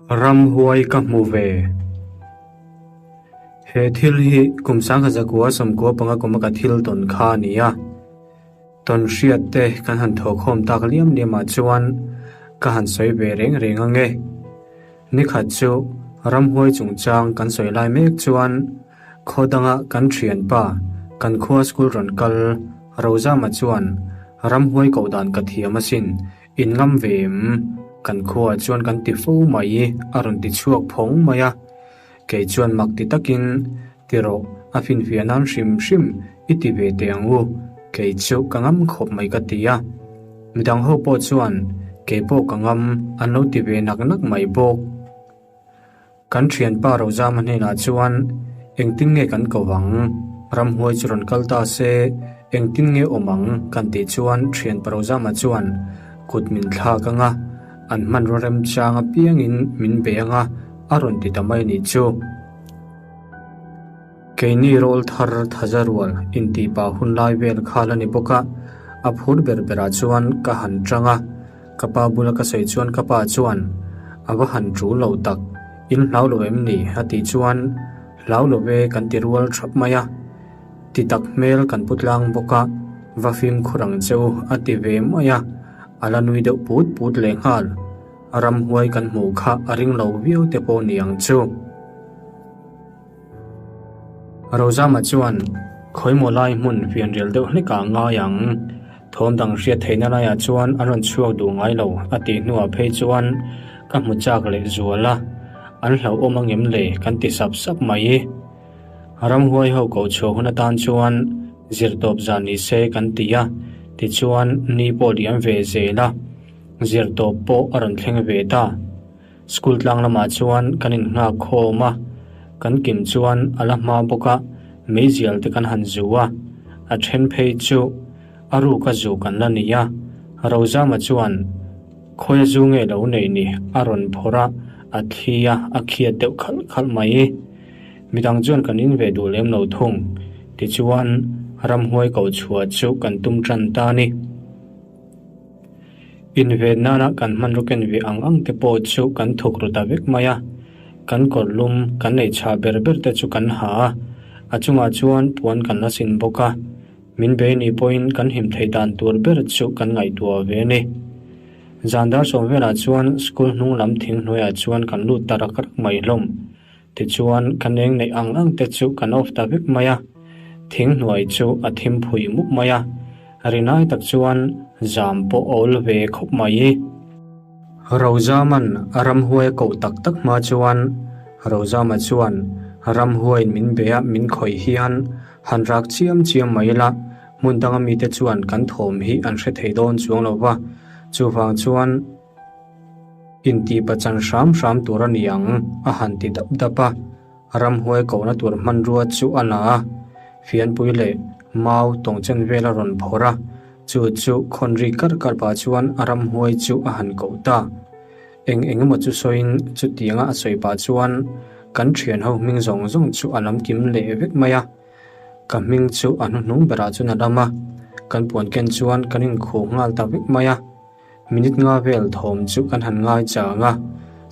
Ramhuai ka hmu ve. He thil hi kum sangha zakua 95 kuma ka thil tawn kha a ni a. Tawn hriat te kan han thawhkhawm tak liam liam ah chuan ka han sawi ve reng reng ang e. Nikhat chu ramhuai chungchang kan sawi lai mek chuan khaw danga kan thianpa kan khua school rawn kal Rozama chuan ramhuai koh dan ka thiam asin In ngam ve em? Kan khuaah chuan kan ti fo mai, a rawn ti chhuak phawng mai a. Kei chuan mak ti takin, Ti rawh, a finfiah nan hrim hrim i ti ve teh ang u, kei chu ka ngam khawp mai ka ti a. Midang ho pawh chuan, Kei pawh ka ngam, an lo ti ve nak nak mai bawk. Kan thianpa Rozama hnenah chuan, Engtin nge kan ko ang? Ramhuai chu rawn kal ta se, engtin nge awm ang? kan tih chuan thianpa Rozama chuan kut min thlak ang a, an hmanraw remchang apiangin min bei ang a, a rawn ti ta mai a nih chu. Keini rawl thar thaza rual intihpa hun lai vel kha la ni bawk a, a phur ber berah chuan ka han tang a, ka pa bula ka sawi chuan ka pa chuan, A va han tul lo tak, in hlau lo em ni? a tih chuan, Hlau lo ve kan ti rual thap mai a, ti tak hmel kan pu tlang bawk a, va fimkhur ang che u a ti ve mai a, a la nui deuh put put lehnghal. Ramhuai kan hmuh kha a ring lo viau te pawh ni ang chu. Rozama chuan, Khawimaw lai hmun fianrial deuh hlekah ngai ang. Thawm dang hriat theihna laiah chuan an rawn chhuak duh ngai lo a tih hnuah phei chuan ka hmu chak leh zual a, an hlauhawm angem le kan ti sap sap mai. Ramhuai ho koh chhuah hun atan chuan zirtawp zan ni se kan ti a, tichuan ni pawh liam ve zel a, zirtawp pawh a rawn thleng ve ta. School tlang lamah chuan kan innghak khawm a, kan kim chuan a la hma bawk a, meizial te kan han zu a, a then phei chu a ruk a zu kan la ni a, Rozama chuan khawi a zu nge lo nei ni a rawn phawrh a, a thli a, a khiat deuh khalh khalh mai. Midang chuan kan in ve duh lem lo thung, tichuan ramhuai ko chhuah chu kan tum tan ta a ni. Inven nana kan hmanraw ken ve ang ang te pawh chu kan thuk ru ta vek mai a, kan kawr lum kan nei chhah ber ber te chu kan ha a, a chungah chuan puan kan la sin bawk a, min bei ni pawhin kan him theih dan tur ber chu kan ngaihtuah ve a ni. Zan dar sawm velah chuan school hnung lam thing hnuaiah chuan kan lut ta rak rak mai hlawm. Tichuan kan eng neih ang ang te chu kan off ta vek mai a, thing hnuai chu a thim phui mup mai a, rinai tak chuan zam pawh a awl ve khawp mai. Rozaman a ramhuai a koh tak tak hma chuan Rozama chuan ramhuaiin min be a min khawih hian han rak chiam chiam mai ila, hmun danga mite chuan kan thawm hi an hre thei dawn chuang lo va, chuvang chuan Intih pachan hram hram tur a ni ang, a han ti dap dap a. Ramhuai kohna tur hmanrua chu a la a, fianpui leh mau tawngchen vel a rawn phawrh a, chu chu khawn ri karh karh pah chuan a ramhuai chu a han koh ta. Eng eng emaw chu sawiin chutianga a sawi pah chuan kan thianho hming zawng zawng chu a lam kim leh vek mai a. Ka hming chu a hnuhnung berah chuan a lam a, kan puan ken chuan kan inkhuh nghal ta vek mai a. Minute nga vel thawm chu kan han ngai chang a,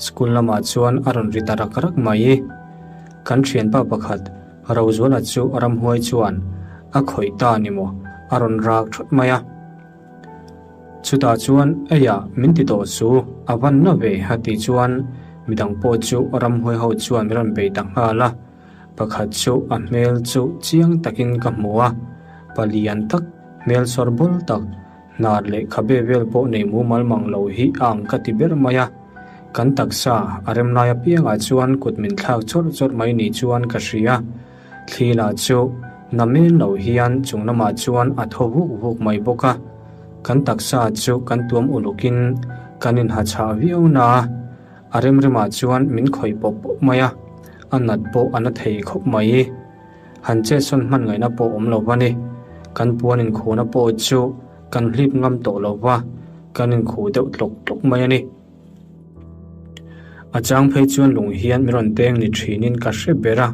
school lamah chuan a rawn ri ta rak rak mai. Kan thianpa pakhat Rozuala chu ramhuai chuan a khawih ta ni maw a rawn rak thawt mai a. Chutah chuan Eiah min ti tawh su, a van na ve a tih chuan midang pawh chu ramhuai ho chuan min rawn bei ta nghal a. Pakhat chu a hmel chu chiang takin ka hmu a, palian tak, hmel sawr bul tak, Hnar leh khabe vel pawh nei mumal mang lo hi a ang ka ti ber mai a, kan taksa a rem lai apiangah chuan kut min thlak chawrh chawrh mai ni chuan ka hria. Thli lah chu na men lo hian chung lamah chuan a thaw vuk vuk mai bawk a, kan taksa chu kan tuam ulukin kan inha chhah viau na a, a rem remah chuan min khawih pawp pawp mai a, a nat pawh a na thei khawp mai. Han chetsawn hman ngaihna pawh awm lo va ni. Kan puan inkhuhna pawh chu kan hlip ngam tawh lo va, kan inkhuh deuh tlawk tlawk mai a ni. A chang phei chuan lung hian mi rawn deng ni thinin ka hre ber a,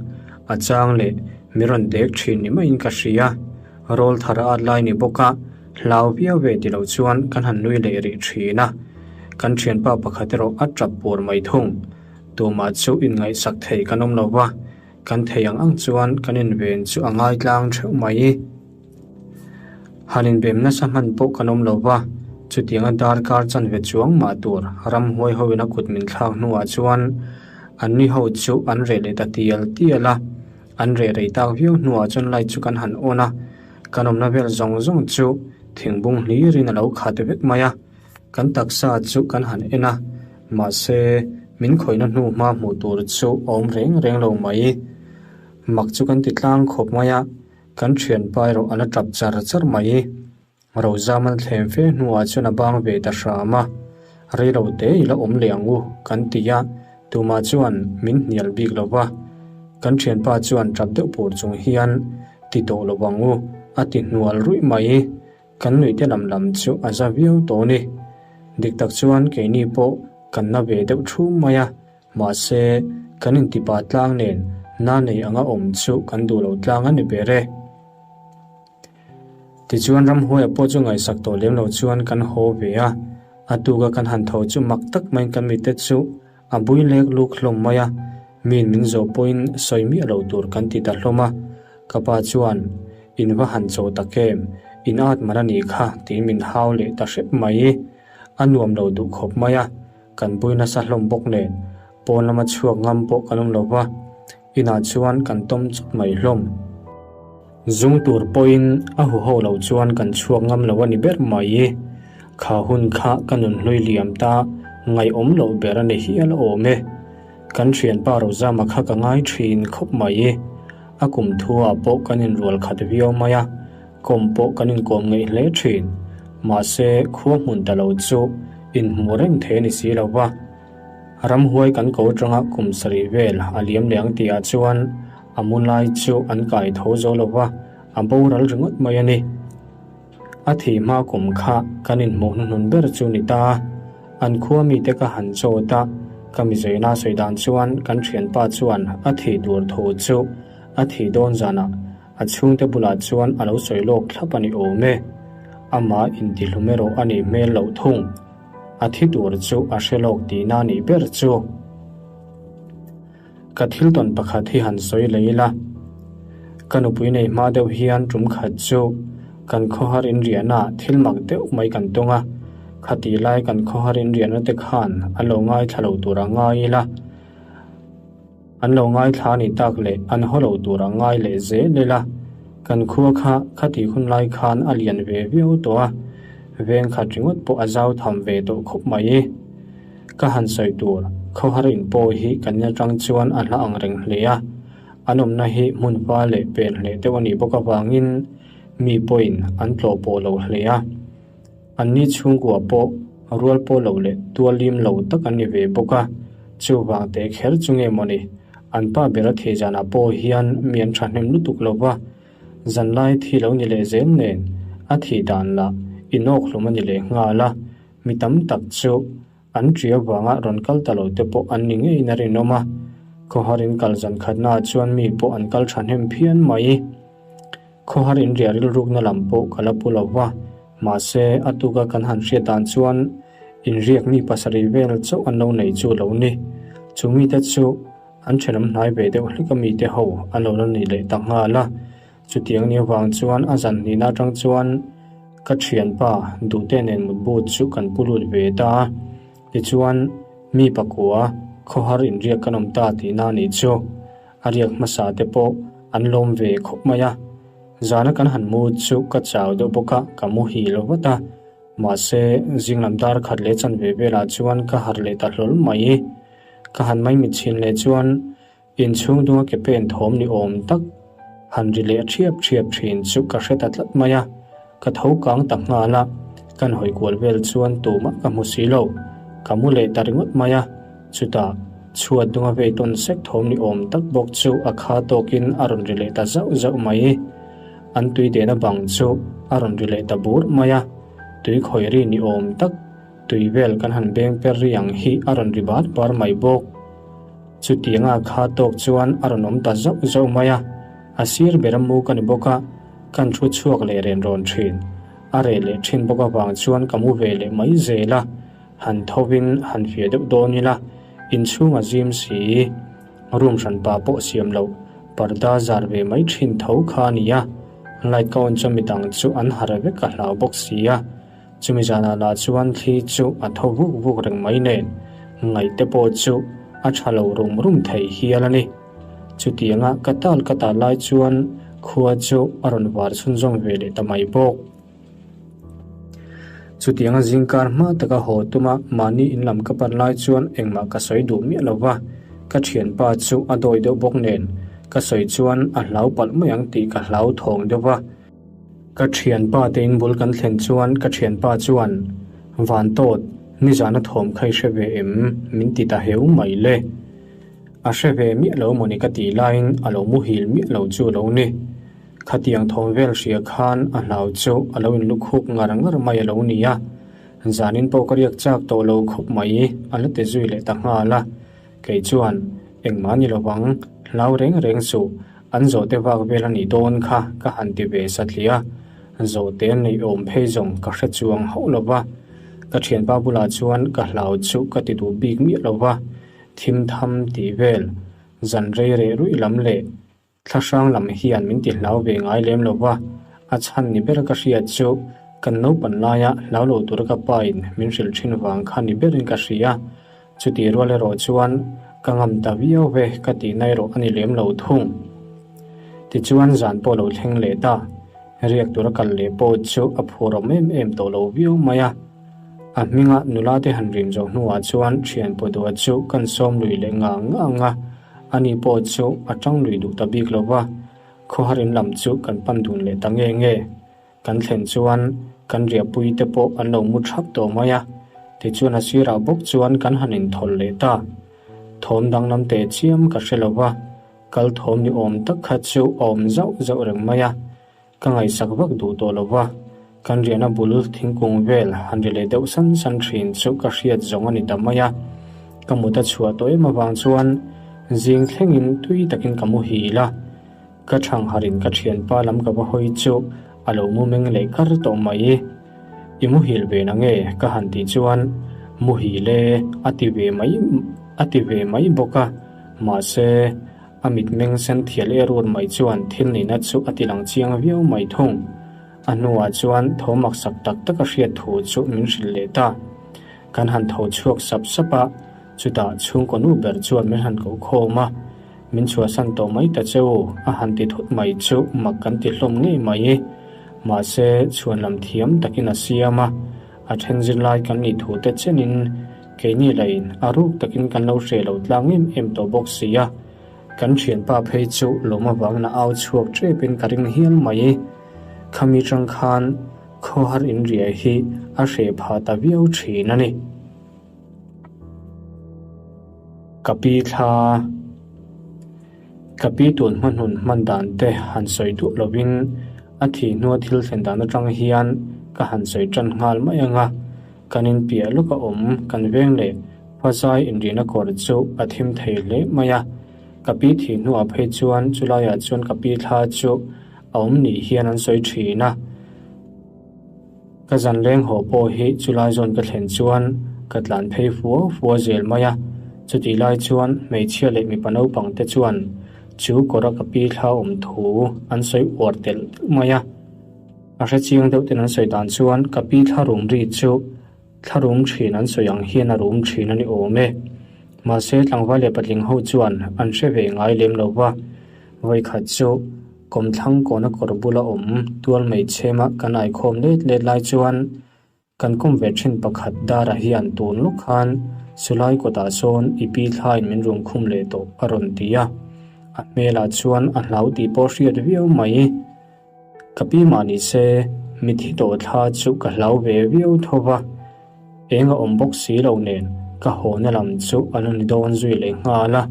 a chang leh mi rawn dek thin ni maiin ka hria. Rawl thar a at lai ni bawk a, hlau viau ve ti lo chuan kan han nui leh rih thin a. Kan thianpa pakhat erawh a tap pur mai thung. Tumah chu inngaihsak thei kan awm lo va, kan thei ang ang chuan kan inven chu a ngai tlang theuh mai. Han inbem nasa hman pawh kan awm lo va, chutianga darkar chanve chuang mah tur ramhuai hoin a kut min thlak hnuah chuan anni ho chu an reh leh ta tial tial a. An reh rei tak viau hnuah chuan light chu kan han on a, kan awmna vel zawng zawng chu thingbung hlirin a lo khat vek mai a. Kan taksa chu kan han en a, mahse min khawihna hnu hma hmuh tur chu a awm reng reng lo mai. Mak chu kan ti tlang khawp mai a, kan thianpa erawh a la tap char char mai. Rozaman thlem fe hnuah chuan a bang ve ta hram a, Reilo te i la awm leh ang u kan ti a, tumah chuan min hnial bik lo va. Kan thianpa chuan tap deuh pur chung hian ti tawh lo ang u a ti hnual ruih mai. Kan nuihte lam lam chu a za viau tawh a ni. Dik tak chuan keini pawh kan na ve deuh thum mai a, mahse kan intipa tlang nen na nei anga awm chu kan duh lo tlang a ni ber e. Tichuan ramhuaia pawh chu ngaihsak tawh lem lo chuan kan haw ve a, a tuka kan han tho chu mak tak maiin kan mite chu a bui lek luk hlawm mai a, miin min zawh pawhin sawi miah lo tur kan ti ta hlawm a, ka pa chuan in va han chaw tak em, in at man a nih kha tiin min hau leh ta hrep mai, a nuam lo duh khawp mai a, kan bui nasa hlawm bawk nen pawn lama chhuak ngam pawh kan awm lo va. Inah chuan kan tawm chawp mai hlawm. Zung tur pawhin a huho lo chuan kan chhuak ngam lo a ni ber mai. Kha hun kha ka nun hlui liam ta ngaihawm loh ber a ni hial awm e. Kan thianpa Rozama kha ka ngai thin khawp mai. A kum thuah pawh kan inrual khat viau mai a, kawm pawh kan inkawm ngeih hle thin. Mahse, khua hmun ta lo chu inhmu reng thei a ni si lo va. Ramhuai kan ko atanga kum sarih vel a liam leh ang tihah chuan a mu lai chu an kai tho zo lo va, a boral ringawt mai a ni. A thih hma kum kha kan inhmuh hnuhnun ber chu ni ta. An khua mite ka han chawt a, ka mizoina sawi dan chuan kan thianpa chuan a thih tur thu chu a thih dawn zanah a chhungte bulah chuan a lo sawi lawk thlap a ni awm e. Amah intihlum erawh a nih hmel loh thung. A thi tur chu a hre lawk tihna a nih ber chu. Ka thil tawn pakhat hi han sawi leh ila. Ka nupui nei hma deuh hian tum khat chu kan khawhar inriahna thil mak deuh mai kan tung a. Khatih lai kan khawhar inriahna te khan a lo ngaithla lo tur a ngai ila. An lo ngaithla a nih tak leh an haw lo tur a ngai leh zel ila, kan khua kha khatih hun lai khan a lian ve viau tawh a, veng khat ringawt pawh a zau tham ve tawh khawp mai. Ka han sawi tur khawhar in pawh hi kan in atang chuan a hla ang reng hle a, an awmna hi hmun hma leh pen hleh deuh a nih bawk avangin mi pawhin an tlawh pawh lo hle a. Anni chhungkua pawh rual pawh lo leh tualim lo tak an ni ve bawk a, chuvang teh kher chu nge mawni, an pa ber a thih zanah pawh hian mi an thahnem lutuk lo va, zanlai thi lo ni leh zel nen a thih dan lah inawk hlum a ni leh nghal a, mi tam tak chu an ṭi avanga rawn kal ta lo te pawh an ni ngeiin a rinawm a, khawharin kal zan khatnaah chuan mi pawh an kal thahnem phian mai. Khawhar inriah rilrukna lam pawh ka la pu lo va, mahse a tuka kan han hriat dan chuan inriak mi pasarih vel chauh an lo nei chu lo ni. Chu mite chu an thenawm hnai ve deuh hlek a mite ho an lo la ni leh ta nghal a. Chutiang ni avang chuan a zan hnihna atang chuan ka thianpa duhte nen mutbu chu kan pu lut ve ta a. Tichuan mi pakua khawhar inriak kan awm ta tihna a nih chu. A riak hmasa te pawh an lawm ve khawp mai a. Zana kan han mu chu ka chau deuh bawk a, ka muhil vat a. Mahse, zinglam dar khat leh chanve velah chuan ka harh leh ta hlawl mai. Ka han maimit chhin leh chuan inchhung dunga ke pen thawm ni awm tak han ri leh thiap thiap thin chu ka hre ta tlat mai a. Ka tho kang ta nghal a, kan hawi kual vel chuan tumah ka hmu si lo. Ka mu leh ta ringawt mai a, chutah chhuat dunga vei tawn sek thawm ni awm tak bawk chu a kha tawkin a rawn ri leh ta zauh zauh mai. An tui dehna bang chu a rawn ri leh ta bur mai a, tui khawi ri ni awm tak tui vel kan han beng per ri ang hi a rawn ri bar bar mai bawk. Chutianga kha tawk chuan a rawn awm ta zauh zauh mai a, a sir ber a mu ka ni bawk a, Kan thu chhuak leh ren rawn thin. A reh leh thin bawk avang chuan ka mu ve leh mai zel a, han thovin han fiah deuh dawn ila, Inchhung a zim si, room hranpa pawh siam loh, parda zar ve mai thin tho kha a ni a. Light ka on chuan midang chu an harh vek a hlau bawk si a. Chumi zanah lah chuan thli chu a tho vuk vuk reng mai nen, ngaihte pawh chu a tha lo rum rum thei hial a ni. Chutianga ka tal ka tal lai chuan khua chu a rawn var chhunzawm ve leh ta mai bawk. Chutianga zingkar hma taka haw tuma mahni in lam ka pan lai chuan engmah ka sawi duh miah lo va, ka thianpa chu a dawi deuh bawk nen ka sawi chuan a hlau palh mai ang tih ka hlau thawng deuh va. Ka thianpa te in bul kan thlen chuan ka thianpa chuan, Vantawt, nizana thawm kha i hre ve em? min ti ta heu mai le. A hre ve miah lo mawni ka tih laiin a lo muhil miah lo chu a lo ni. Khatiang thawm vel hria khan a hlau chu a lo inlukhup ngar ngar mai a lo ni a, zanin pawh ka riak chak tawh lo khawp mai a la ti zui leh ta nghal a. Kei chuan, Engmah ni lovang, hlau reng reng suh, an zawhte vak vel a nih dawn kha ka han ti ve satliah a, zawhte an neih awm phei zawng ka hre chuang hauh lo va. Ka thianpa bulah chuan ka hlau chu ka ti duh bik miah lo va, thim tham tih vel, zan rei reh ruih lam leh Thlahrang lam hian min ti hlau ve ngai lem lo va, a chhan ni ber ka hriat chu kan naupan laia hlau lo tura ka pain min hrilh thin vang kha ni berin ka hria. Chuti rual erawh chuan ka ngam ta viau ve ka tihna erawh a ni lem lo thung. Tichuan zan pawh lo thleng leh ta, riak tura kal leh pawh chu a phur awm em em tawh lo viau mai a. A hminga nula te han rim zawh hnuah chuan thian pawdua chu kan sawm lui leh ngang ngang a. Ani pawh chu a tang lui duh ta bik lo va, khawharin lam chu kan pan dun leh ta nge nge. Kan thlen chuan kan riahpui te pawh an lo mu thap tawh mai a, tichuan a sirah bawk chuan kan han inthawlh leh ta. Thawm danglam teh chiam ka hre lo va, kal thawm ni awm tak kha chu a awm zauh zauh reng mai a. Ka ngaihsak vak duh tawh lo va, kan riahna bul thingkung vel han ri leh deuh san san thin chu ka hriat zawng a ni ta mai a. Ka mut a chhuah tawh em avang chuan zing thlengin tui takin ka muhil a. Ka thangharin ka thianpa lam ka va hawi chu a lo mu meng leh kar tawh mai. I muhil ve na nge? ka han tih chuan muhil e a ti ve mai a ti ve mai bawk a, mahse, A mitmeng sen thial er ur mai chuan thil nihna chu a ti lang chiang viau mai thung. A hnuah chuan tho maksak tak tak a hriat thu chu min hrilh leh ta. Kan han tho chhuak sap sap a, chutah chhungkaw nu ber chuan min han koh khawm a, Min chhuahsan tawh mai ta che u, a han ti thut mai chu mak kan ti hlawm ngei mai. Mahse, chhuan lam thiam takin a siam a, a then zirlai kan nih thu te chenin, Keini lahin a ruk takin kan lo hre lo tlang em em tawh bawk si a, kan thianpa phei chu lawm avangin a au chhuak tepin ka ring hial mai. Khami tang khan khawhar inriai hi a hreh phah ta viau thin a ni. Ka pi thla, ka pi tun hmahnun hman dan te han sawi duh lovin a thih hnua thil thlen dan atang hian ka han sawi tan nghal mai ang a. Kan inpiah lawk a awm, kan veng leh Phazai inrihna kawr chu a thim thei hle mai a. Ka pi thih hnuah phei chuan chulaiah chuan ka pi thla chu a awm nih hian an sawi thin a. Ka zan leng haw pawh hi chulai zawn ka thlen chuan ka tlan phei fua fua zel mai a. Chutih lai chuan hmeichhia leh mipa naupang te chuan chu kawra ka pi thla awm thu an sawi uar telh telh mai a. A hre chiang deuh ten an sawi dan chuan ka pi thla rum ri chu thla rum thin an sawi ang hian a rum thin a ni awm e. Mahse tlangval leh patling ho chuan an hre ve ngai lem lo va. Vawikhat chu kawmthlang kawna kawr bula awm tual mai chhema kan aikhawm let let lai chuan Kan kawm ve thin pakhat Dara hian tun lawk khan Sulai kawtah sawn i pi thlaiin min rung khum leh tawh a rawn ti a. A hmelah chuan a hlau tih pawh hriat viau mai. Ka pi mah ni se mithi tawh thla chu ka hlau ve viau tho va, eng a awm bawk si lo nen ka hawna lam chu a la ni dawn zui leh nghal a,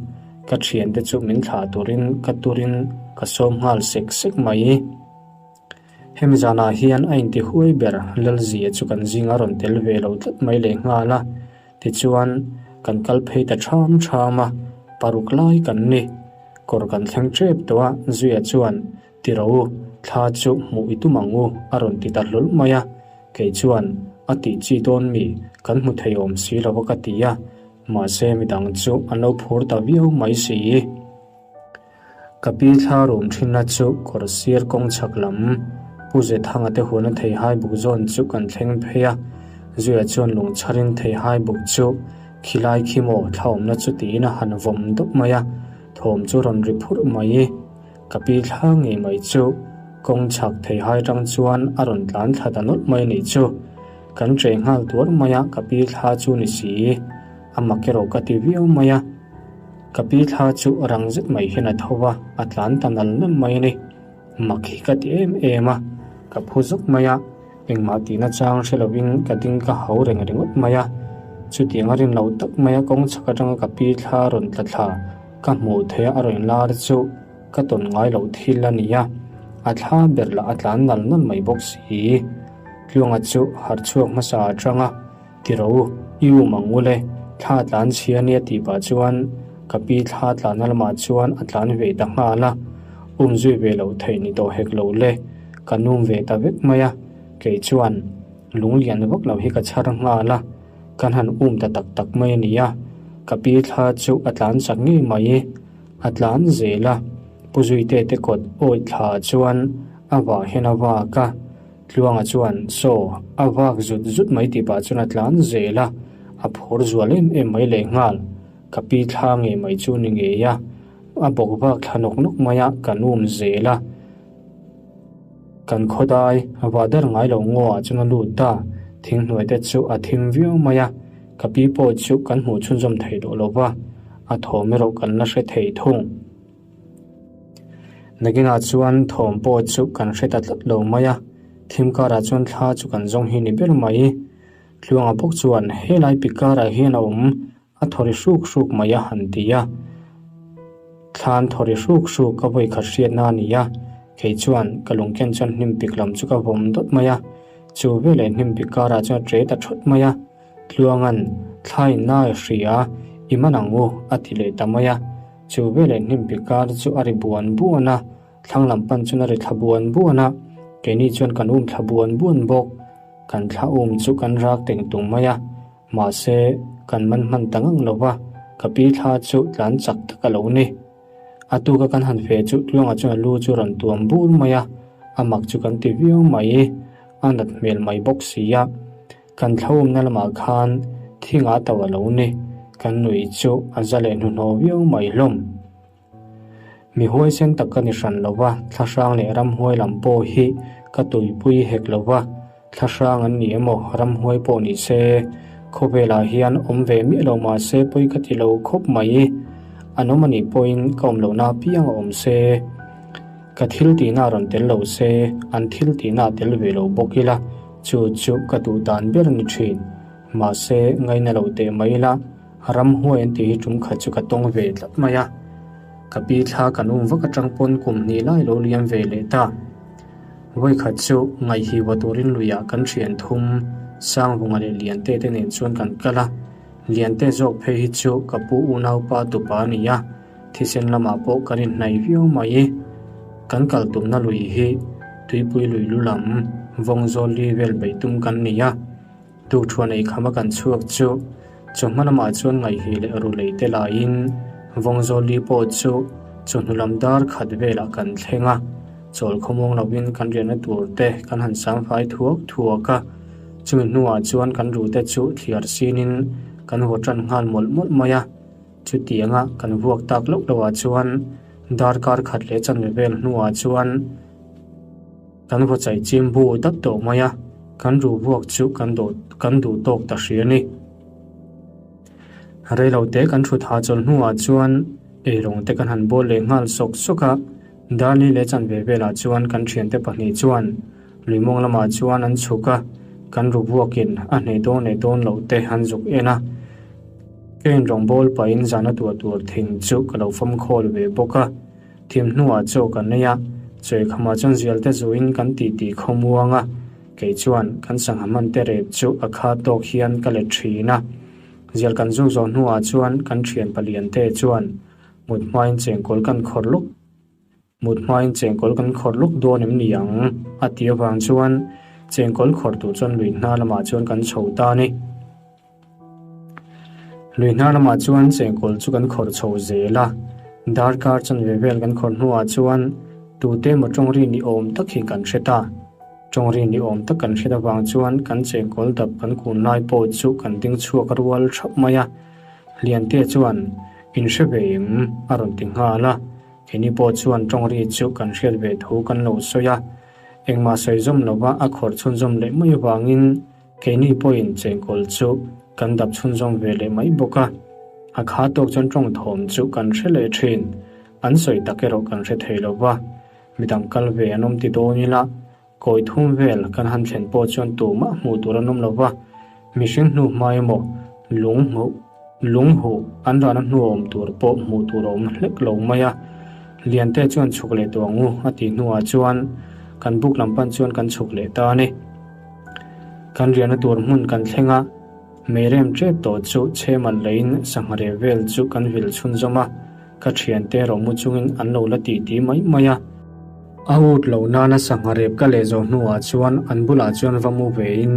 ka thiante chu min thlah turin ka turin ka sawm nghal sek sek mai. Hemi zanah hian a inti huai ber Lalzia chu kan zinga rawn tel ve lo tlat mai leh nghal a, tichuan kan kal phei ta ṭham ṭham a, paruk lai kan ni. Kawr kan thleng ṭep tawh a, Zuia chuan, Ti ro u, thla chu hmuh i tum ang u, a rawn ti ta hlawlh mai a, kei chuan, A tih chi dawn mi, kan hmu thei awm si lo a ka ti a. Mahse midang chu an lo phur ta viau mai si. Ka pi thla rum thinna chu kawr sir kawng chhak lam Pu Zethanga te huana theihai buk zawn chu kan thleng phei a, Zuia chuan lung chharin theihai buk chu khilai khi maw thla awmna chu tiin a han vawm dawp mai a, thawm chu rawn ri phurh mai. Ka pi thla ngei mai chu kawng chhak theihai tang chuan a rawn tlan thla ta nawlh mai anih chu. Kan ṭe nghal tuar mai a, ka pi thla chu ni si, a mak erawh ka ti viau mai a. Ka pi thla chu rang zet mai hian a tho va, a tlan ta nal nal mai a ni. Mak hi ka ti em em a, ka phu zuk mai a, engmah tihna chang hre lovin ka ding ka hau reng ringawt mai a. Chutiang a rin lo tak mai a kawng chhak atanga ka pi thla rawn tla thla ka hmuh theih a a rawn lar chu ka tawn ngai loh thil a ni a, a thla ber lah a tlan nal nal mai bawk si. Tluanga chu harh chhuak hmasa atanga. Ti ro, i um ang ule, thla tlan chhia nia tih pah chuan ka pi thla tlanna lamah chuan a tlan ve ta nghal a, um zui ve loh theih ni tawh hek lo le, ka num ve ta vek mai a, kei chuan lung lian vak lo hi ka chhar nghal a, kan han um ta tak tak mai a ni a, ka pi thla chu a tlan chak ngei mai, a tlan zel a, Pu Zuite te kawt awih thla chuan a vah hian a vak a. Tluanga chuan, Saw, a vak zut zut mai tih pah chuan a tlan zel a, a phur zual em em mai lehnghal. Ka pi thla ngei mai chu ni ngei a, a bawk vak thla nawk nawk mai a, kan um zel a. Kan khawdai a vah der ngai lo ngaw ah chuan a lut ta, thinghnuai te chu a thim viau mai a, ka pi pawh chu kan hmuh chhunzawm thei tawh lo va, a thawm erawh kan la hre thei thung. Nakinah chuan thawm pawh chu kan hre ta tlat lo mai a, thim karah chuan thla chu kan zawng hi ni ber mai. Tluanga bawk chuan helai pi karah hian a awm a thaw ri hruk hruk mai a han ti a. Thlan thaw ri hruk hruk ka vawi khat hriatna a ni a, kei chuan ka lungken chuan hnim pik lam chu ka vawm dawt mai a, chu veleh hnim pik karah chuan a ṭe ta ṭhawt mai a. Tluanga'n thlai nai hria i man ang u a ti leh ta mai a. Chu veleh hnimpi kar chu a ri buan buan a, thlang lam pan chuan a ri thla buan buan a, keini chuan kan um thla buan buan bawk. Kan thla um chu kan rak teng tung mai a, mahse kan man hman ta ngang lo va, ka pi thla chu tlan chak tak a lo ni. A tuka kan han fe chu Tluanga chuan a lu chu rawn tuam bur mai a, a mak chu kan ti viau mai, a nat hmel mai bawk si a. Kan thlawmna lamah khan thingah to a lo ni, kan nui chu a za leh hnuhnawh viau mai hlawm. Mi huaisen tak ka ni hran lo va, thlahrang leh ramhuai lam pawh hi ka tuipui hek lo va, thlahrang an ni emaw ramhuai pawh ni se, khawvelah hian awm ve miah lo mah se pawi ka ti lo khawp mai. An awm anih pawhin ka awm lohna apiang a awm se, ka thil tihna rawn tel lo se, an thil tihna a tel ve lo bawk ila, Chu chu ka duh dan ber ni thin. Mahse, ngaina lo teh mai ila, ramhuai an tih hi tum khat chu ka tawng ve tlat mai a. Ka pi thla kan um vak atang pawn kum hnih lai lo liam ve leh ta. Vawi khat chu ngaihhiwa turin luiah kan thian thum Sangvunga leh Liante te nen chuan kan kal a. Liante zawk phei hi chu ka pu unaupa tupa a ni a, thisen lamah pawh kan inhnaih viau mai. Kan kal tumna lui hi tuipui lui lu lam vawng zawl li vel beih tum kan ni a. Tukṭhuan ei khama kan chhuak chu chawhma lamah chuan ngaihhi leh rulei te laiin vawng zawl li pawh chu chawhnu lam dar khat velah kan thleng a. Chawl khawmuang lovin kan riahna tur te kan han sangfai thuak thuak a. Chumi hnuah chuan kan rute chu thliar sinin kan haw ṭan nghal mawlh mawlh mai a. Chutianga kan vuak tak loh loh ah chuan darkar khat leh chanve vel hnuah chuan kan vaw chai chim bu dap tawh mai a, kan ru vuak chu kan duh kan duh tawk ta hri a ni. Reilo te kan thut ha chawl hnuah chuan eirawng te kan han bawl leh nghal sawk sawk a, darli leh chanve velah chuan kan thiante pahnih chuan luimawng lamah chuan an chhuk a, kan ru vuakin a hneh dawn leh dawn loh te an zuk en a. Ka inrawngbâwl pahin zana tuah tur thing chu ka lo fam khawl ve bawk a. Thim hnuah chaw kan nei a, chawikhamah chuan zial te zuin kan titi khawmuang a, kei chuan kan sangha hman te rep chu a kha tawk hian ka let thin a. Zial kan zuk zawh hnuah chuan kan thian palian te chuan mut hmain chengkawl kan khawr luk. Mut hmain chengkawl kan khawr luk dawn em ni ang? a ti avang chuan chengkawl khawr tur chuan lui hna lamah chuan kan chho ta a ni. Lui hnar lamah chuan chengkawl chu kan khawrh chho zel a, darkar chanve vel kan khawrh hnuah chuan tute emaw tawngri ni awm tak hi kan hre ta. Tawngri ni awm tak kan hret avang chuan kan chengkawl dap kan kun lai pawh chu kan ding chhuak rual thap mai a. Liante chuan, In hre ve em? a rawn ti nghal a. Keini pawh chuan tawngri chu kan hriat ve thu kan lo sawi a. Engmah sawi zawm lova a khawrh chhunzawm leh mai avangin keini pawhin chengkawl chu kan dap chhunzawm ve leh mai bawk a. A kha tawk chuan tawng thawm chu kan hre leh thin. An sawi tak erawh kan hre thei lova. Midang kal ve an awm ti dawn ila Kawi thum vel kan han thlen pawh chuan tumah hmuh tur an awm lo va, mihring hnu hma emaw lung hmuh lung huh an rahna hnu awm tur pawh hmuh tur a awm hlek lo mai a. Liante chuan chhuk leh tawh ang u a tih hnuah chuan kan buk lam pan chuan kan chhuk leh ta a ni. Kan riahna tur hmun kan thleng a, meirem tep tawh chu chhemal leiin sangha reh vel chu kan vil chhunzawm a. Ka thiante rawh mu chungin an lo la tih ti mai mai a. A ut lo nana sangha rep ka leh zawh hnuah chuan an bulah chuan va mu vein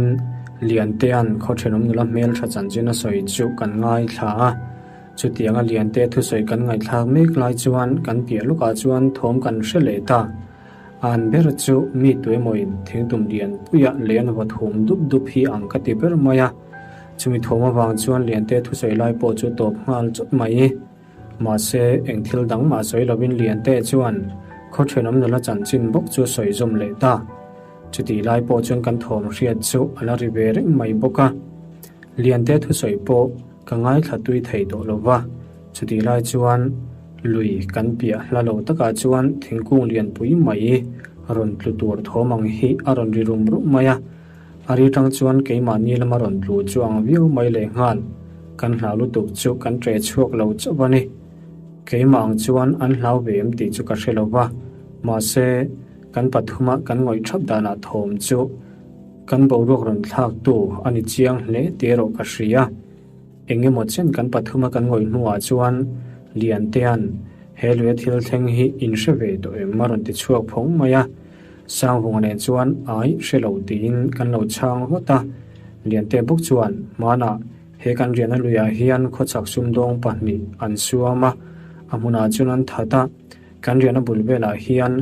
Liantea'n khaw thenawm nula hmeltha chanchin a sawi chu kan ngaithla a. Chutianga Liante thusawi kan ngaihthlak mek lai chuan kan piah lawkah chuan thawm kan hre leh ta. An ber chu mi tuemawin thingtum lianpuia leh an va thum dup dup hi ang ka ti ber mai a. Chumi thawm avang chuan Liante thusawi lai pawh chu tawp nghal chawt mai. Mahse, eng thil dang mah sawi lovin Liante chuan khaw thenawm nula chanchin bawk chu sawi zawm leh ta. Chutih lai pawh chuan kan thawm hriat chu a la ri ve reng mai bawk a. Liante thusawi pawh ka ngaithla tui thei tawh lo va. Chutih lai chuan lui kan piah hla lo takah chuan thingkung lianpui mai rawn tlu tur thawm ang hi a rawn ri rum rum mai a. A ri tang chuan keimahni lama rawn tlu chu ang viau mai leh nghal. Kan hlau lutuk chu kan ṭe chhuak lo chauh a ni. Keimah ang chuan an hlau ve em tih chu ka hre lo va, mahse, kan pathuma kan ngawih ṭhap danah thawm chu kan boruak rawn thlaktu a ni chiang hle tih erawh ka hria. Eng emaw chen kan pathuma kan ngawih hnuah chuan Liantea'n he luia thil thleng hi in hre ve tawh em a rawn ti chhuak phawng mai a. Sangvunga nen chuan ai hre lo tiin kan lo chhang vat a. Liante bawk chuan hmanah he kan riahna luiah hian khawchhak sumdawng pahnih an suam a, a hmunah chuan an that a. Kan riahna bul velah hian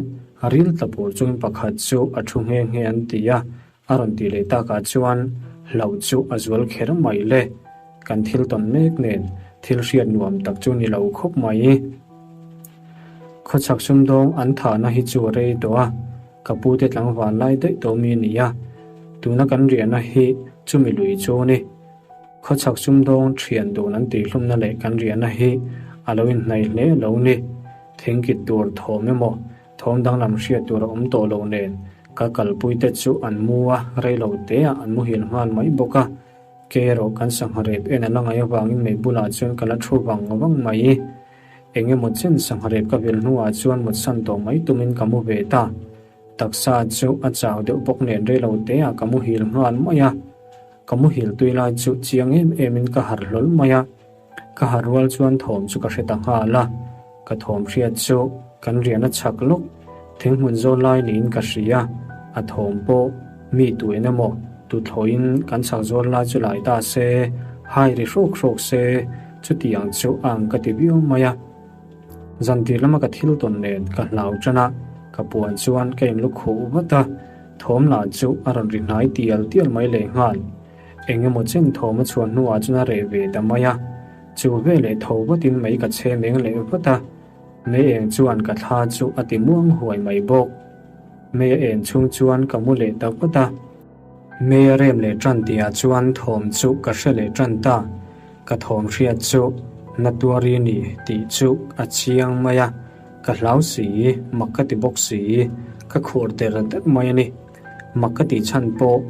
ril tla pur chungin pakhat chu a thu nghe nghe an ti a. A rawn tih leh takah chuan hlauh chu a zual kher mai le. Kan thil tawn mek nen thil hriat nuam tak chu ni lo khawp mai. Khawchhak sumdawng an thahna hi chu a rei tawh a, ka pute tlangval lai daih tawh mi a ni a, tuna kan riahna hi chumi lui chu a ni. Khawchhak sumdawng thian dun an tihhlumna leh kan riahna hi a lo inhnaih hle lo ni. Thingkit tur thawm emaw Thawm danglam hriat tur a awm tawh lo nen ka kalpui te chu an mu a, rei lo te ah an muhil nghal mai bawk a. Kei erawh kan sangha rep en a la ngaih avangin mei bulah chuan ka la thu vang vang mai. Eng emaw chen sangha rep ka vil hnuah chuan mutsan tawh mai tumin ka mu ve ta. Taksa chu a chau deuh bawk nen rei lo te ah ka muhil nghal mai a. Ka muhil tui lai chu chiang em em in ka harh hlawl mai a. Ka harh rual chuan thawm chu ka hre ta nghal a, ka thawm hriat chu kan riahna chhak lawk thinghmun zawn lai niin ka hria, a thawm pawh mi tu en emaw tuthlawhin kan chhak zawn lai chu lai ta se, hai ri hrawk hrawk se, chuti ang chu a ang ka ti viau mai a. Zantir lama ka thil tawn nen ka hlau tan a, ka puan chuan ka inlu khuh vat a, thawm lah chu a rawn ri hnai tial tial mai lehnghal. Eng emaw chen thawm a chhuah hnuah chuan a reh ve ta mai a, chu veleh tho vatin mei ka chhe meng leh vat a, mei eng chuan ka thla chu a ti muang huai mai bawk. Mei a en chhung chuan ka mu leh ta vat a. Mei a rem leh tan tihah chuan thawm chu ka hre leh tan ta, ka thawm hriat chu na tuari ni tih chu a chiang mai a, ka hlau si, mak ka ti bawk si, ka khur der der mai a ni. Mak ka tih chhan pawh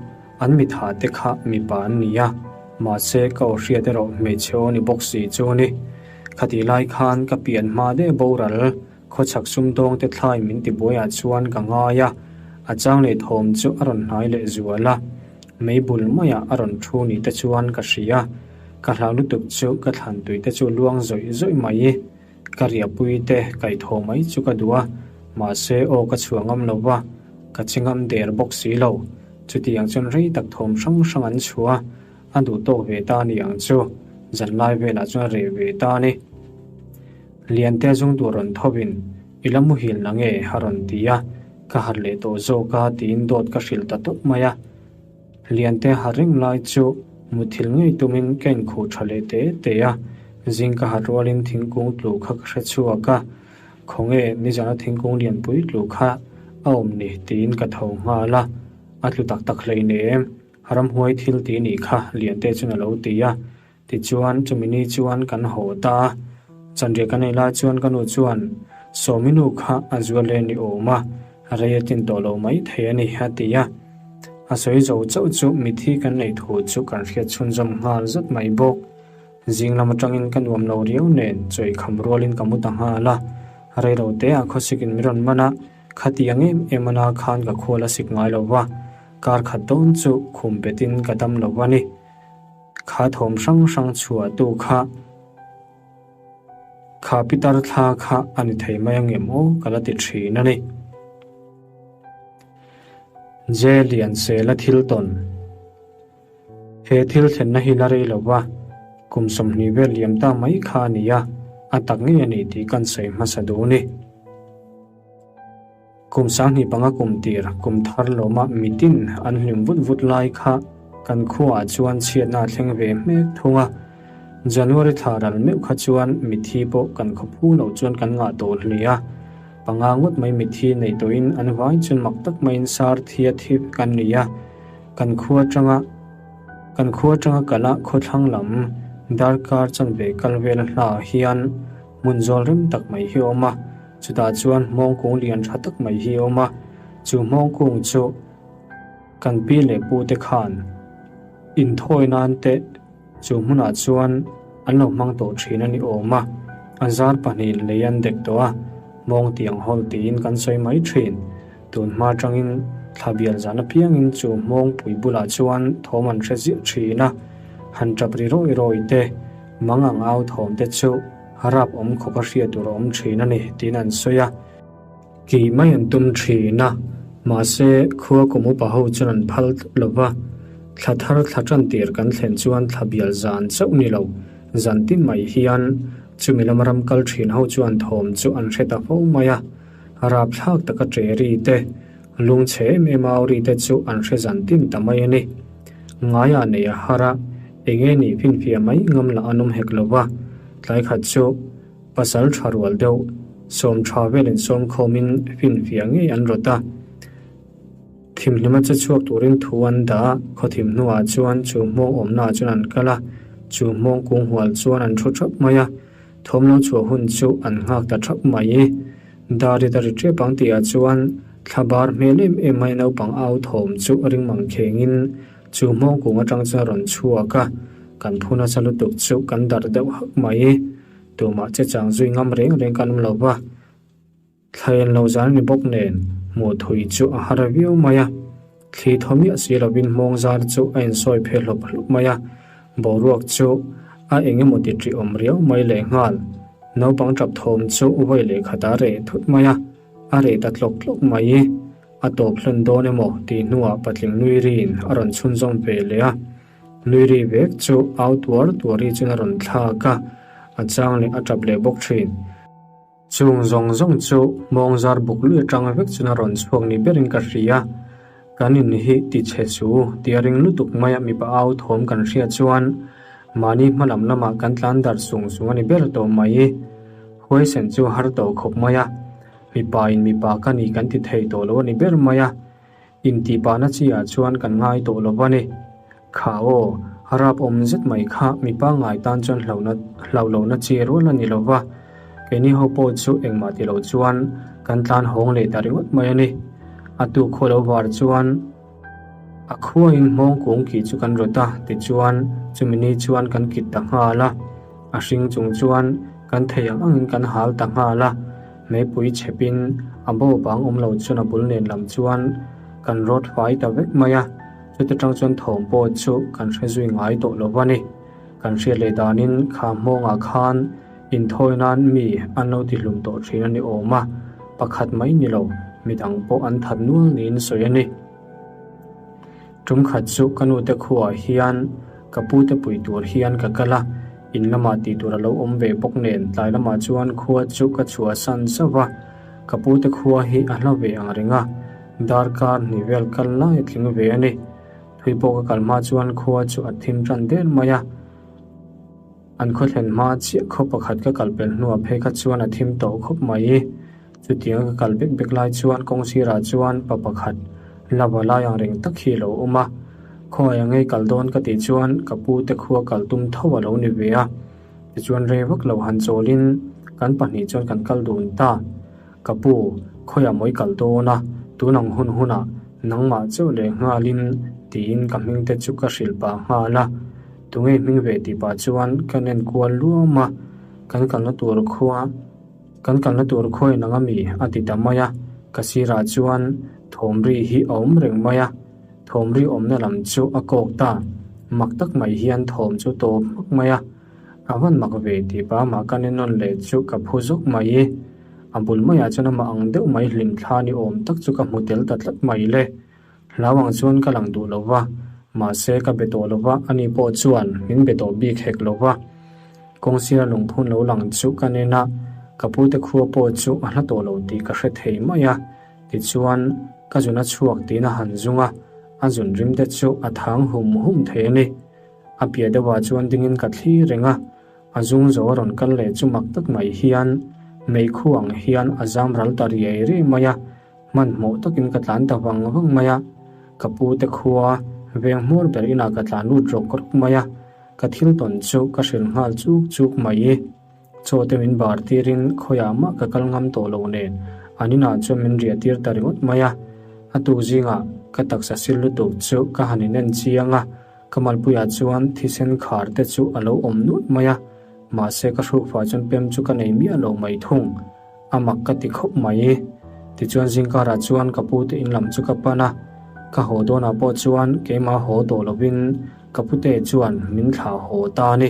An mitha te kha mipa an ni a, mahse ka aw hriat erawh hmeichhe aw ni bawk si chu a ni. Khatih lai khan ka pian hma deuh boral, khawchhak sumdawng te thlai min ti buaiah chuan ka ngai a, a chang leh thawm chu a rawn hnai leh zual a, mei bul maiah a rawn thu ni te chuan ka hria, ka hlau lutuk chu ka thlan tui te chu luang zawih zawih mai. Ka riahpui te kaihthawh mai chu ka duh a, mahse aw ka chhuah ngam lo va, ka che ngam der bawk si lo. Chutiang chuan rei tak thawm hrang hrang an chhuah a, a duh tawk ve ta a ni ang chu. Zanlai velah chuan reh ve ta a ni. Liantea zung tur rawn thovin, I la muhil na nge? a rawn ti a, ka harh leh tawh zawk a tiin dawt ka hrilh ta tawp mai a. Liantea harh reng lai chu muthilh ngei tumin ka inkhuh tha leh te te a, zing ka harh rualin thingkung tlu kha ka hre chhuak a, Khawnge nizana thingkung lianpui tlu kha a awm ni tiin ka tho nghal a, a tlu tak tak hleinem. Ramhuai thil ti nih kha Liante chuan a lo ti a, tichuan chumi ni chuan kan haw ta a, chanriah kan ei lai chuan ka nu chuan Sawmi nu kha a zual leh ni awm a, rei a tlin tawh lo mai thei a ni a ti a. A sawi zo chauh chu mithi kan neih thu chu kan hriat chhunzawm nghal zat mai bawk. Zing lam atangin ka nuam lo riau nen chawi kham rualin ka mu ta nghal a, rei lo te ah khawsikin min rawn man a, khatiang em em ana khan ka khual a sik ngai lo va. Kar khat dawn chu khum betin ka dam lo a ni. Kha thawm hrang hrang chhuah tu kha kha pitar thla kha a ni thei mai angem aw ka la ti thin a ni. Je lian sela thil tawn. He thil thlenna hi la rei lo va, kum 20 vel liam ta mai kha a ni a, a tak ngei a ni tih kan sawi hmasa duh ni. Kum 25 kum tir, kum thar lawma mitin an hlim vut vut lai kha kan khuaah chuan chhiatna a thleng ve hmek thung a. January thla ral meuh kha chuan mithi pawh kan khaw phu loh chuan kan ngah tawh hle a. Panga ngawt mai mithi nei tawhin an vai chuan mak tak maiin sar thia thi kan ni a. Kan khua atanga kan khua atanga kala khawthlang lam darkar chanve kal vel hlaah hian hmun zawl rem tak mai hi a awm a. Chutah chuan hmawngkung lian tha tak mai hi a awm a, chu hmawngkung chu kan pi leh pu te khan inthawi nan te chu hmunah chuan an lo hmang tawh thin a ni awm a, a zar pahnihin lei an dek tawh a, hmawng tiang hawl tiin kan sawi mai thin. Tun hma atangin thla bial zan apiangin chu hmawngpui bulah chuan thawm an hre ziah thin a, han tap ri rawi rawi te, mang ang au thawm te chu Rap awm khawp a hriat tur a awm thin a ni tiin an sawi a. Kih mai an tum thin a, mahse khua kum upa ho chuan an phal lo va. Thla thar thla tan tir kan thlen chuan thla bial zan chauh ni lo, zan tin mai hian chumi lama ram kal thin ho chuan thawm chu an hre ta fo mai a. Rap thlak taka ṭe ri te, lungchhe em em au ri te chu an hre zan tin ta mai a ni. Ngaiah nei a har a, enge nih finfiah mai ngam lah an awm hek lo va, tlai khat chu pasal tha rual deuh, sawm tha velin sawm khawmin finfiah ngei an rawt a. Thimhlima che chhuak turin thu an dah a, khawthim hnuah chuan chu hmawng awmnaah chuan an kal a, chu hmawng kung hual chuan an thu thap mai a, thawm lo chhuah hun chu an nghak ta thap mai. Dari ta ri tep ang tihah chuan thla bar hmel em em mai naupang au thawm chu ring mang khengin chu hmawng kung atang chuan a rawn chhuak a, kan phu nasa lutuk chu kan darh deuh hak mai. Tumah che chang zui ngam reng reng kan awm lo va, thla en lo zan ni bawk nen hmuh thui chu a har viau mai a. Thli thaw miah si lovin hmawng zar chu a insawi phe hlawp hlawp mai a, boruak chu a eng emaw ti ṭih awm riau mai lehnghal. Naupang ṭap thawm chu vawi leh khat a reh thut mai a, a reh ta tlawk tlawk mai. A tawp hlen dawn emaw tih hnuah patling nui riin a rawn chhunzawm ve leh a, nui ri vek chu au tuar tuar ri chuan a rawn thlak a, a chang leh a ṭap leh bawk ṭhin. Chung zawng zawng chu hmawng zar buk lui atang vek chuan a rawn chhuak ni berin ka hria. Kan in hi ti chhe chu ti a ring lutuk mai a mipa au thawm kan hria chuan mahni hma lam lamah kan tlan darh sung sung a ni ber tawh mai. Huaisen chu har tawh khawp mai a, mipa in mipa ka ni kan ti thei tawh lo a ni ber mai a. Intihpahna chi ah chuan kan ngai tawh lo va ni. Kha aw, rap awm zet mai kha mipa ngai tan chuan hlauhna hlauh lohna chi rual a ni lo va. Keini ho pawh chu engmah ti lo chuan kan tlan hawng leh ta ringawt mai a ni. A tu khaw lo var chuan a khuain hmawng kung kih chu kan rawt a, tichuan chumi ni chuan kan kit ta nghal a. A hring chung chuan kan thei ang angin kan hal ta nghal a. Meipui chhepin a bo bang awm lo chuan a bul nen lam chuan kan rawt fai ta vek mai a, chuta tang chuan thawm pawh chu kan hre zui ngai tawh lo va ni. Kan hriat leh danin kha hmawngah khan inthawi nan mi an lo ti hlum tawh thin a ni awm a, pakhat mai ni lo midang pawh an that nual niin sawi a ni. Tum khat chu ka nute khuaah hian ka pute pui tur hian ka kal a. In lamah tih tur a lo awm ve bawk nen tlai lamah chuan khua chu ka chhuahsan zauh a, ka pute khua hi a hla ve ang reng a, darkar hnih vel kal lai a tling ve a ni. Thui pawh ka kal hma chuan khua chu a thim tan der mai a. An khaw thlen hma chiah khaw pakhat ka kal pel hnuah phei kha chuan a thim tawh khawp mai. Chutianga ka kal bek bek lai chuan kawng sirah chuan pa pakhat lava lai ang reng tak hi a lo awm a. Khawngaih ang ei kal dawn ka tih chuan ka pu te khua kal tum tho a lo ni ve a. Tichuan rei vak lo han chawlin kan pahnih chuan kan kal dun ta. Ka pu, khawiah mawi kal dawn a, tun ang hun hunah nangmah chauh leh nghalin tiin ka hming te chu ka hrilh pah nghal a. Tunge hming ve tih pah chuan ka nen kual luam a, kan kalna tur khua kan kalna tur khuain ang ami a ti ta mai a, ka sirah chuan thawmri hi a awm reng mai a, thawmri awmna lam chu a kawk ta, mak tak mai hian thawm chu tawp hmak mai a, a van mak ve tih pah amah ka nen nawn leh chu ka phu zawk mai i, a bul maiah chuan amah ang deuh mai hlim thla ni awm tak chu ka hmu tel ta tlat mai le. Hlau ang chuan ka lang duh lo va, mahse ka be tawh lo va, ani pawh chuan min be tawh bik hek lo va. Kawngsira lungphun lo lang chu ka nen a, ka pute khua pawh chu a hla tawh lo tih ka hre thei mai a. Tichuan, ka zun a chhuak tiin a han zung a, a zun rim te chu a thang hum hum thei a ni. A piah deuhah chuan dingin ka thlir reng a, a zung zo a rawn kal leh chu mak tak mai hian meikhu ang hian a zam ral ta riai riai mai a. Hmanhmawh takin ka tlan ta vang vang mai a, ka pu te khua veng hmur ber inah ka tlan lut rawk rawk mai a, ka thil tawn chu ka hrilh nghal chuk chuk mai. Chaw te min bar tirin khawiah mah ka kal ngam tawh lo nen an inah chuan min riah tir ta ringawt mai a, a tuk zingah ka taksa sil lutuk chu ka han inen chiang a, ka malpuiah chuan thisen khar te chu a lo awm nuai mai a, mahse ka hrukfah chuan pem chu ka nei miah lo mai thung. A mak ka ti khawp mai. Tichuan zingkarah chuan ka pute in lam chu ka pan a, ka haw dawnah pawh chuan keimah haw tawh lovin ka pute chuan min thlah haw ta a ni.